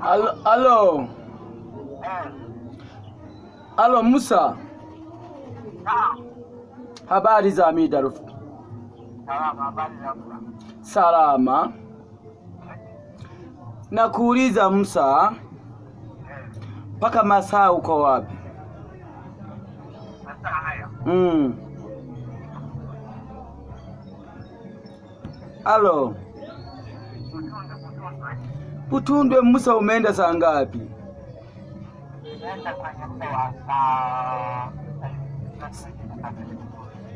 Alo, alo. Alo Musa. Habari za mida rafiki? Salama, habari za Musa. Salama. Nakuuliza Musa, mpaka masaa uko wapi? Masaa haya. Alo. Butundwe. Butundwe Musa, umeenda saa ngapi? Nimeenda kwenye muda wa saa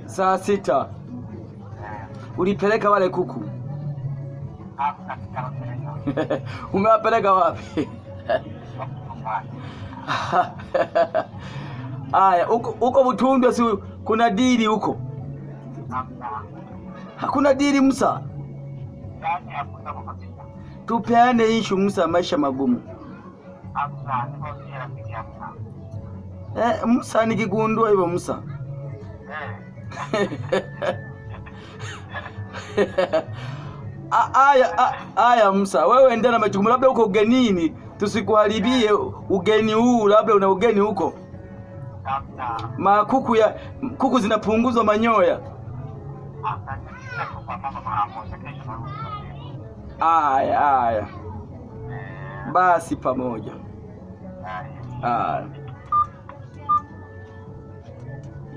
Saa 6. Ulipeleka wale kuku? Hamna, sijawapeleka. Umewapeleka wapi? Aya, huko Butundwe si kuna dili huko? Hamna. Hakuna dili Musa? Yaani hakuna kabisa. Tupeane ishu Musa, maisha magumu. Hamna, niko rafiki hamna. Musa nikigundua hivyo Musa. Aya Musa, wewe endelea na majukumu, labda uko ugenini, tusikuharibie ugeni huu, labda una ugeni huko. Makuku ya kuku zinapunguzwa manyoya. Aya, aya. Basi pamoja. Aya.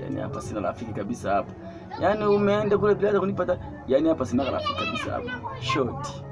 Yaani hapa sina rafiki kabisa hapa. Yaani umeenda kule bila kunipata. Yaani hapa sina rafiki kabisa hapa. Short.